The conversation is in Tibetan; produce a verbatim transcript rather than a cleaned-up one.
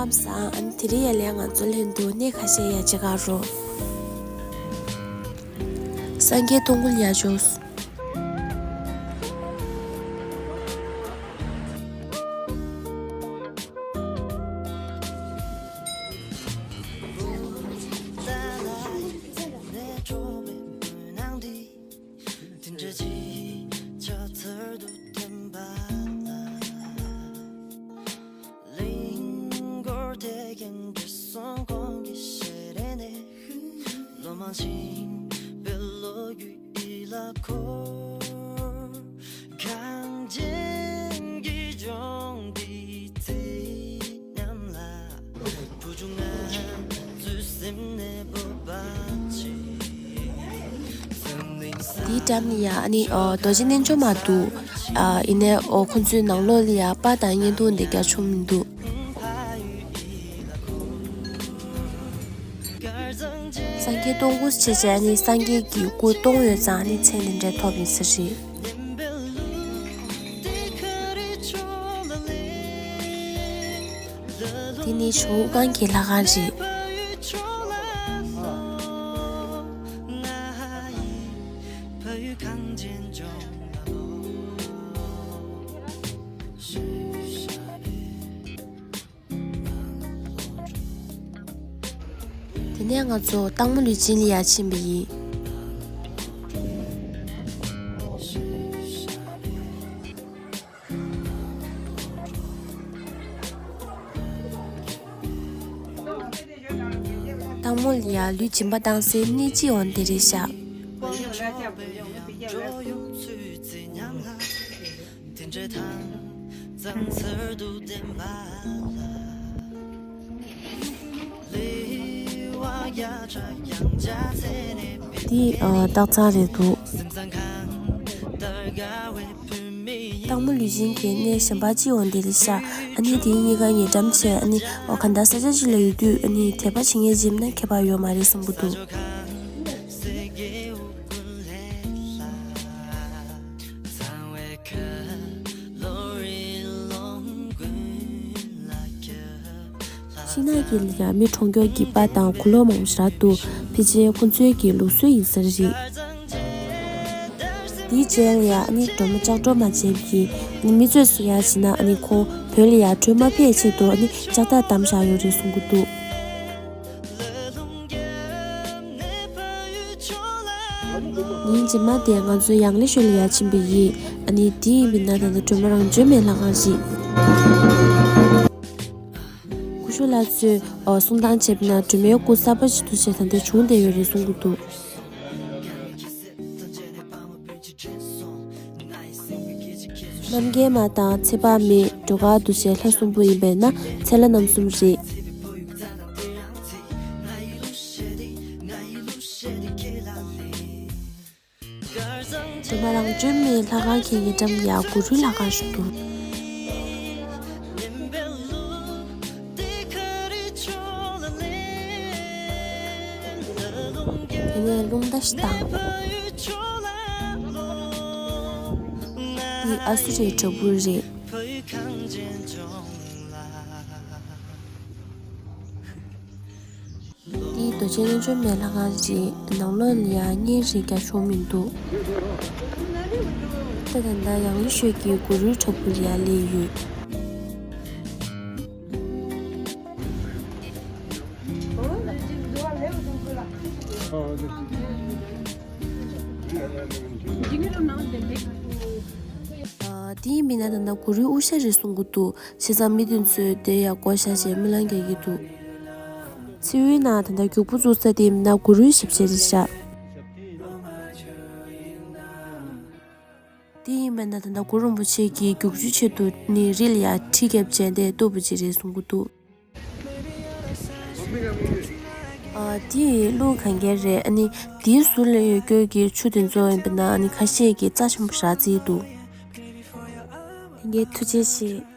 ལམ་སང་ཨ་ནི་དེ་རིང་ཡར་ལན་ང་ཚོ་ལེན་འདུག་གནས་ཁ་ཤས་ཡར་བྱེད་ག་རོ། སངས་རྒྱས་སྟོང་སྐུ་ལ་ཡར་འབྱོར། དེའི་འགྲམ་ནས་ཡ་ཨ་ནི་ཨོ་རྡོ་རྗེ་རྣལ་འབྱོར་མ་འདུག་ཨ་ཡིན་ནའི་ཨོ་ཁོང་ཚོའི་ནང་ལོགས་ལ་ཡ་པར་དང་བརྙན་ཐུང་འདི་རྒྱག་ཆོག་མི་འདུག་སངས་རྒྱས་སྟོང་སྐུ་བྱས་བྱས་ནི་སངས་རྒྱས་ཀྱི་སྐུ་སྟོང་ཡོད་ཙང་ནི་མཚན་འདི་འདྲ་ཐོབ་ཡིན་ས་རེད། དེ་ནི་ཇོ་བོ་སྒང་གི་ལྷ་ཁང་རེད། དེ་ནས་ང་ཚོ་སྟག་མོ་ལུས་སྦྱིན་ལ་ཡར་ཕྱིན་པ་ཡིན། སྟག་མོ་ལ་ཡར་ལུས་སྦྱིན་པ་བཏང་སའི་གནས་སྤྱི་འོང་དེ་རེད་ཤག་འདི་ཨ་སྟག་ཚང་རེད་འདུག་སྟག་མོ་ལུས་སྦྱིན་གྱི་གནས་གཞན་པ་ཅིག་འོང་དེ་རེད་ཤག་ཨ་ནི་དེ་གཉིས་ཀ་ཉེ་འགྲམ་བྱས་ཨ་ནི་ཨོ་ག་འདྲ་ས་ཆ་ཅིག་ལ་ཡོད་དུས་ཨ་ནི་དད་པ་བྱེད་མཁན་ཅིག་ཡིན་ན་ཁྱད་པར་ཡོད་མ་རེད་གསུང་གི་འདུག་ཤིང་ནགས་ཀྱི་ལ་ཡ་མི་གྲོངས་མཁན་གྱི་པར་དང་གུ་ལོག་མང་པོ་ཞིག་འདུག་ཕལ་ཆེར་ཁོང་ཚོའི་གི་ལུགས་སྲོལ་ཡིན་ས་རེད། དེའི་རྗེས་ལ་ཡ་ཨ་ནི་སྒྲོལ་མ་ལྕགས་སྒྲོག་མ་བྱས་པའི་ཨ་ནི་མི་ཚོས་གསུང་ཡ་བྱས་ན་ཨ་ནི་ཁོང་བོད་ལ་ཡ་བྲོས་མ་ཕེབས་ཆེད་དུ་ཨ་ནི་ལྕགས་ཐག་བསྡམས་བཞག་ཡོད་རེད་གསུང་གི་འདུག་ཉིན་རྗེས་མ་དེ་ང་ཚོ་ཡང་ལེ་ཤོད་ལ་ཡར་ཕྱིན་པ་ཡིན། ཨ་ནི་དེ་ཡིན་པས་ན་ད་ལྟ་སྒྲོལ་མ་རང་བྱོན་མའི་ལྷ་ཁང་རེད། སྐུ་ཞབས་ལགས་ཚོས་གསུང་སྟངས་བྱས་པ་ན་སྒྲོལ་མའི་སྐུ་གསར་པ་ཞིག་ཏུ་བྱས་ད་ལྟ་བྱུང་བསྡད་ཡོད་རེད་གསུང་གི་འདུག་རྣམ་རྒྱལ་མ་དང་ཚེ་དཔག་མེད་སྒྲོལ་དཀར་འདུ་བྱེད་ལྷ་གསུམ་པོ་ཡིན་པས་ན་ཚེ་ལྷ་རྣམ་གསུམ་རེད། སྒྲོལ་མ་རང་བྱོན་མའི་ལྷ་ཁང་གི་ཉེ་འགྲམ་ཡ་གུ་རུའི་ལྷ་ཁང་ཞིག་འདུག་དེ་ནས་རླུང་རྟ་ཞིག་བཏང་། འདི་ཨ་སུ་རའི་བྲག་ཕུག་རེད། འདི་རྡོ་རྗེ་རྣལ་འབྱོར་མའི་ལྷ་ཁང་རེད། ནང་ལོགས་ལ་ཡ་བརྙན་རེ་རྒྱག་ཆོག་མི་འདུག་ད་ད་ལྟ་ཡང་ལེ་ཤོད་ཀྱི་གུ་རུའི་བྲག་ཕུག་ལ་ཡ་སླེབས་ཡོད། ཨ། དེ་ཡིན་མིན་ན་ད་ལྟ་གུ་རུའི་དབུ་ཞྭ་རེད་གསུང་གི་འདུག་བྱས་ཙང་མི་དེ་ཚོས་དེ་ཡ་བགོ་བཤའ་བྱས་རྨི་ལམ་རྒྱག་གི་འདུག་མཚེའུའི་ནང་ད་ལྟ་རྒྱུག་པོ་བཙུགས་ས་དེ་ཡིན་མིན་ན་གུ་རུའི་ཞབས་རྗེས་རེད་ཤག་དེ་ཡིན་མིན་ན་ད་ལྟ་གུ་རུ་རིན་པོ་ཆེ་གིས་རྒྱུག་ཆུའི་ཆེད་དུ་ནི་རི་ལ་ཡ་གྲི་རྒྱབ་བྱས་ཏེ་གཏུབ་པ་ཅིག་རེད་གསུང་གི་འདུག་ཨ། དེ་ཀླུ་གན་རྐྱལ་རེད། ཨ་ནི་དེའི་ཟུར་ལ་ཡོད་རྒྱུ་གི་ཆུ་དེ་ཚོ་ཡིན་པ་ན་ཨ་ནི་ཁ་ཤས་ཀྱིས་རྩ་ཆེན་པོ་ཞེ་དྲག་བརྩི་འདུག་ལྷན་རྒྱས་ཐུགས་རྗེ་ཆེ།